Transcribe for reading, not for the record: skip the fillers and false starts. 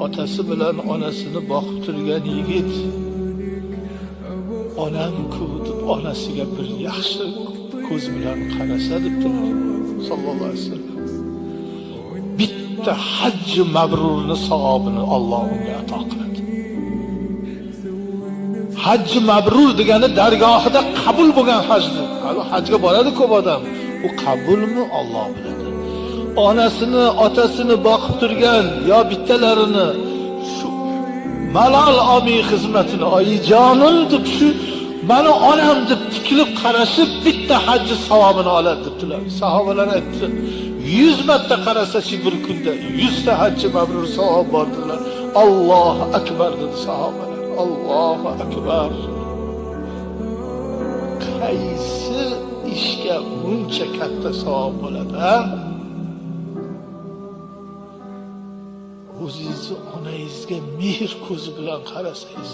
Otasi bilan onasini boqib turgan yigit onam-ku deb onasiga bir yaxshi ko'z bilan qarasa debdilar sallallohu alayhi vasallam. Bitta hajji mabrurni savobini Alloh unga ato qiladi. Hajji mabrur degani dargohida qabul bo'lgan hajdir. Hali hajga boradi ko'p odam. U qabulmi Alloh biladi. Onasini, otasini boqib turgan yo bittalarini shu malol olmay xizmatini, oyijonim deb shu mani onam deb tikilib qarashib bitta hajji savobini oladi debdilar. Sahobalar aytdi, 100 marta qarasa-chi bir kunda 100 ta hajji mabrur savob bor dedilar. Allohu akbar dedi sahobalar. Allohu akbar. Qaysi ishga buncha katta savob bo'ladi, ha? O'zingizni onangizga mehr ko'zi bilan qarasangiz,